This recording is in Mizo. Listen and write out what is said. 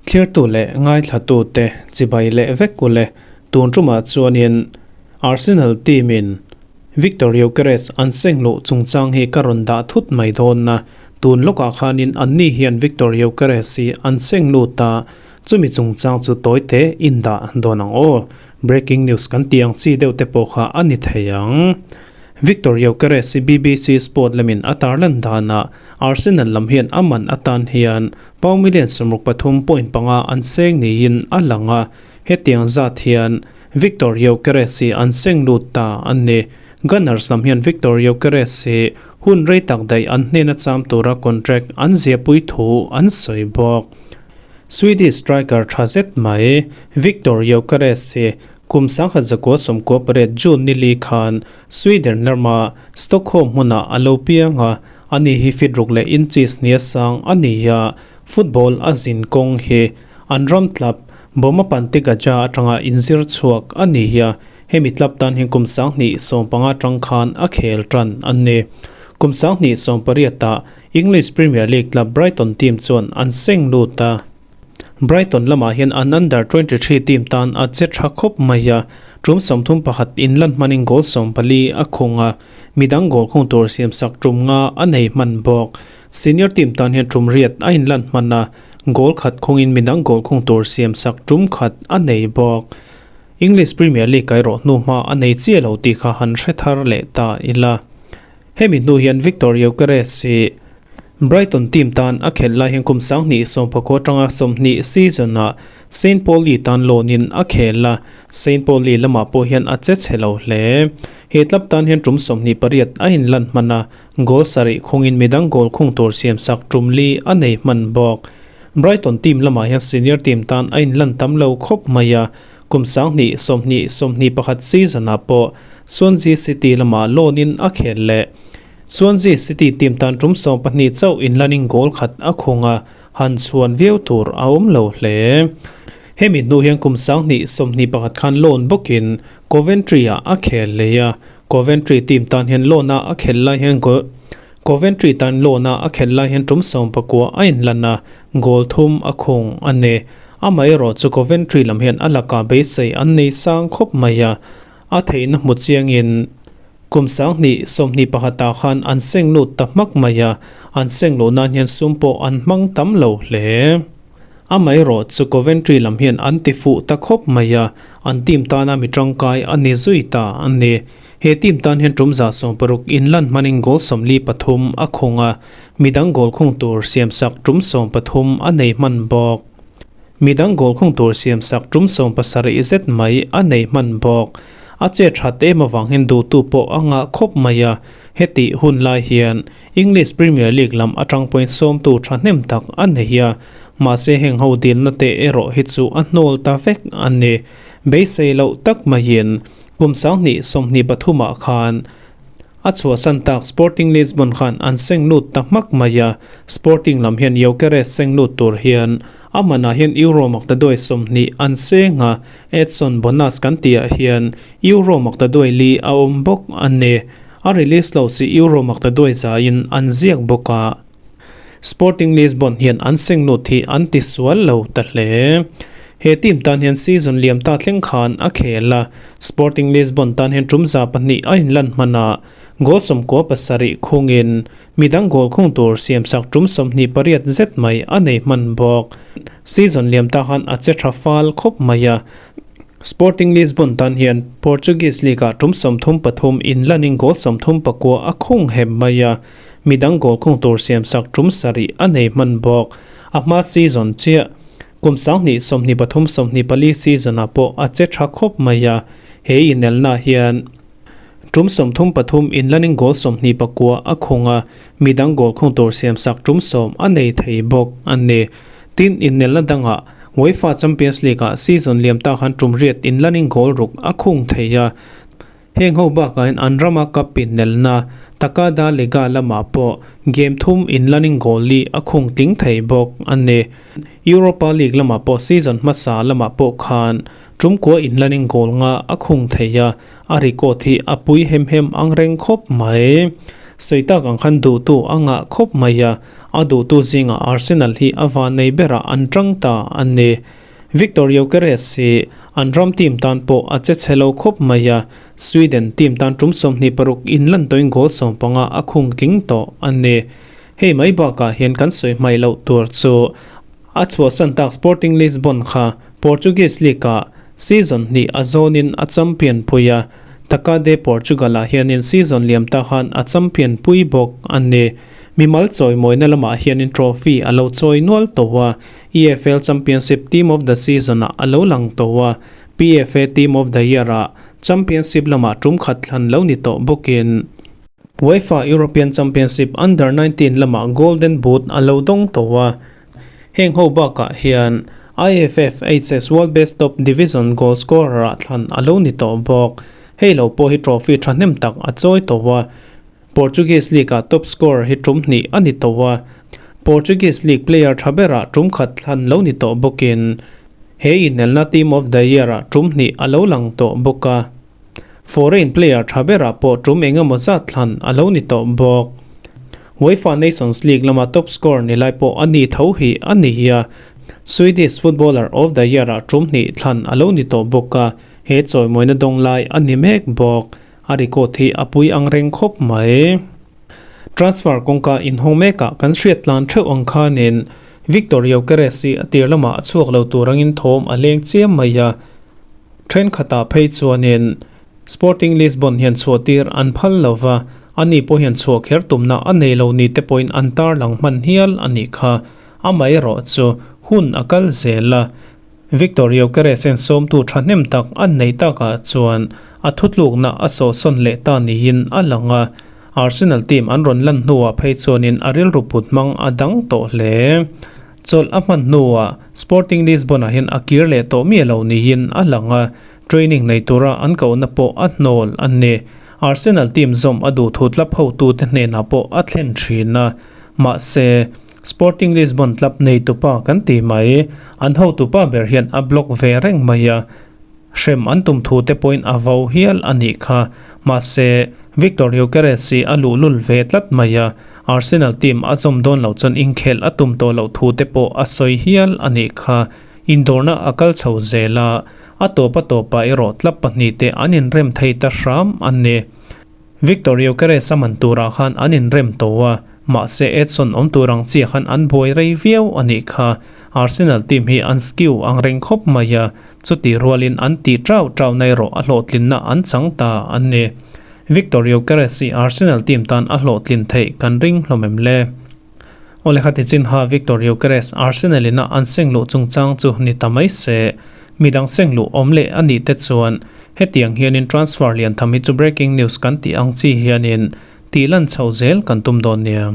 Thlirtu leh ngaithlatute chibai leh vek u le. Tun tumah chuanin Arsenal team in Viktor Gyokeres an seng luh chungchang hi ka rawn dah thut mai dawn a, tun lawkah khanin anni hian Viktor Gyokeres hi an seng lut a, chumi chungchang chu tawi te in dah dawn ang aw. Breaking news kan tih ang chi deuh te pawh kha a ni thei ang. Viktor Gyokeres hi BBC Sport lamin a tarlan danah Arsenal lam hian a man atan hian Pound million 63.5 an seng niin a lang a, hetiang zat hian Viktor Gyokeres hi an seng lut ta a ni. Gunners lam hian Viktor Gyokeres hi hun rei tak daih an hnena cham tura contract an ziahpui thu an sawi bawk. Swedish striker tha zet mai Viktor Gyokeres hi kum 1998 June ni li khan Sweden rama Stockholm hmunah a lo piang a, Ani hi feet ruk leh inches nia sang a ni a, football a zin kawng hi an ram tlap Bomapanti Gaja atanga inzir chhuak a ni a, hemi tlap tan hian kum 2015 atang khan a khel tan a ni. Kum 2018 ah English Premier League tlap Brighton team chuan an seng lut a. Brighton lamah hian an Under 23 team tan a che tha khawp mai a, tum 31 inlan hmanin goal 14 a khung a, midang goal khung tur siamsak tum nga a nei hman bawk. Senior team tan hian tum riat a inlan hman a, goal khat khungin midang goal khung tur siamsak tum khat a nei bawk. English Premier League erawh hnuhma a nei chiah lo tih kha han hre thar leh ta ila. Hemi hnu hian Viktor Gyokeres hi Brighton team tan a khelh lai hian kum 2019 atanga 20 season ah Saint Pauli tan loan in a khel a, Saint Pauli lamah pawh hian a che chhe lo hle. He tlap tan hian tum 28 a inlan hman a, goal sarih khungin midang goal khung tur siamsak tum li a nei hman bawk. Brighton team lamah hian senior team tan a inlan tam lo khawp mai a, kum 2020 21 season ah pawh Swansea City lamah loan in a khel leh. Swansea City team tan tum 12 chauh inlanin goal khat a khung a, han chhuan viau tur a awm lo hle. Hemi hnu hian kum 2021 khan loan bawkin Coventry-ah a khel leh a, Coventry team tan hian loan-a a khel lai hian Coventry tan loan-a a khel lai hian tum 19 a inlan a, goal thum a khung a ni. Amaherawh chu Coventry lam hian a lakah beisei an nei sang khawp mai a, a theihna hmu chiangin Kum 2021 ah khan an seng lut ta hmak mai a, an seng luh nan hian sum pawh an hmang tam lo hle. Amaherawh chu Coventry lam hian an ti fuh ta khawp mai a, an team tana mi tangkai a ni zui ta a ni. He team tan hian tum 60 inlan hmanin goal 43 a khung a, midang goal khung tur siamsak tum 13 a nei hman bawk. Midang goal khung tur siamsak tum 70 zet mai a nei hman bawk. A che that em avang hian duhtu pawh a ngah khawp mai a, hetih hun lai hian English Premier League lam atang pawhin sawmtu thahnem tak a nei a, mahse heng ho dilna te erawh hi chu a hnawl ta vek a ni. Beisei loh tak maiin kum 2023 ah khan A chhuahsan tak Sporting Lisbon khan an seng lut ta hmak mai a, Sporting lam hian Gyökeres seng lut tur hian a manah hian Euro maktaduai 20 an seng a, Edson Bonas kan tihah hian Euro maktaduai li a awm bawk a ni. A release lo si Euro maktaduai zaiin an ziak bawk a. Sporting Lisbon hian an seng lut hi an ti sual lo ta hle. He team tan hian season liam ta thleng khan a khel a, Sporting Lisbon tan hian tum 2 a inlan hman a, goal 97 khungin midang goal khung tur siamsak tum 28 zet mai a nei hman bawk. Season liam ta khan a che tha fal khawp mai a, Sporting Lisbon tan hian Portuguese League ah tum 33 inlanin goal 39 a khung hem mai a, Midang goal khung tur siamsak tum sarih a nei hman bawk. A hma season chiah kum 2023 24 season ah pawh a che tha khawp mai a, he inelna hian tum 33 inlanin goal 29 a khung a, midang goal khung tur siamsak tum 10 a nei thei bawk a ni. Tin, inelna dangah UEFA Champions League ah season liam ta khan tum riat inlanin goal ruk a khung thei a, Heng ho bakah hian an rama cup inelna Takada Liga lamah pawh game thum inlanin goal li a khung tling thei bawk a ni. Europa League lamah pawh season hmasa lamah pawh khan tumkua inlanin goal nga a khung thei a, a record hi a pui hem hem ang reng khawp mai. Sawi tak ang khan duhtu a ngah khawp mai a, a duhtu zingah Arsenal hi a vannei berah an tang ta a ni. Viktor Gyokeres hi an ram team tan pawh a che chhe lo khawp mai a, Sweden team tan tum 26 in lan tawhin goal 15 a khung tling tawh a ni. Hei mai bakah hian kan sawi hmaih loh tur chu a chhuahsan tak Sporting Lisbon kha Portuguese League-ah season hnih a zawnin a champion pui a, Taca de Portugal-ah hianin season liam ta khan a champion pui bawk a ni. Mimal chawimawina lamah hianin trophy a lo chawi nual tawh a, EFL Championship Team of the Season-ah a lo lang tawh a, PFA Team of the Year-ah Championship lamah tum khat thlan lo ni tawh bawkin UEFA European Championship Under 19 lamah Golden Boot a lo dawng tawh a. Heng ho bakah hian IFFHS World Best Top Division Goal Scorer-ah thlan a lo ni tawh bawk. Hei lo pawh hi trophy thahnem tak a chawi tawh a. Portuguese League-ah top scorer hi tum hnih a ni tawh a. Portuguese League player tha berah tum khat thlan lo ni tawh bawkin he inelna Team of the Year-ah tum hnih a lo lang tawh bawk a. Foreign player tha berah pawh tum eng emaw zat thlan a lo ni tawh bawk. UEFA Nations League lama top scorer ni lai pawh a ni tho hi a ni a, Swedish Footballer of the Year-ah tum hnih thlan a lo ni tawh bawk a, he chawimawina dawng lai a ni mek bawk. A record hi a pui ang reng khawp mai. Transfer kawngka inhawng mekah kan hriat tlan theuh ang khanin Viktor Gyokeres hi a tir lamah a chhuak lo tur angin thawm a leng chiam mai a, Thenkhatah phei chuanin Sporting Lisbon hian chhuahtir an phal lo va, ani pawh hian chhuah kher tumna a nei lo ni te pawhin an tarlang hman hial a nih kha. Amaherawh chu hun a kal zel a, Viktor Gyokeres hian sawmtu thahnem tak an neih takah chuan a thutlukna a sawhsawn leh ta niin a lang a, Arsenal team an rawn lan hnuah phei chuanin a rilru put hmang a dang tawh hle. Chawlh a hman hnuah Sporting Lisbon-ah hian a kir leh tawh miah lo niin a lang a, training nei tura an kohna pawh a hnawl a ni. Arsenal team zawm a duh thu club hotute hnenah pawh a thlen thin a, mahse, Sporting Lisbon club neitupa kan ti mai, an hotupa ber hian a block ve reng mai a, hrem an tum thu te pawhin a vo hial a nih kha. Mahse, Viktor Gyokeres hi a luhlul ve tlat mai a, Arsenal team a zawm dawn loh chuan inkhelh a tum tawh loh thu te pawh a sawi hial a nih kha. Indawrna a kal chho zel a, a tawp a tawpah erawh club pahnihte an inrem thei ta hram a ni. Viktor Gyokeres a man turah khan an inrem tawh a, mahse Edson awm tur ang chiah khan an buai rei viau a nih kha. Arsenal team hi an skill ang reng khawp mai a, chutih rualin an tih trau trau na erawh a hlawhtlinna an chang ta a ni. Viktor Gyokeres hi Arsenal team tan a hlawhtlin theih kan ring hlawm em le? Awle khati chin ha Viktor Gyokeres Arsenal ina an seng luh chungchang chu ni ta mai se, midang seng luh awm leh a nih te chuan hetiang hianin transfer lian tham hi chu breaking news kan tih ang chi hianin tih lan chhoh zel kan tum dawn nia.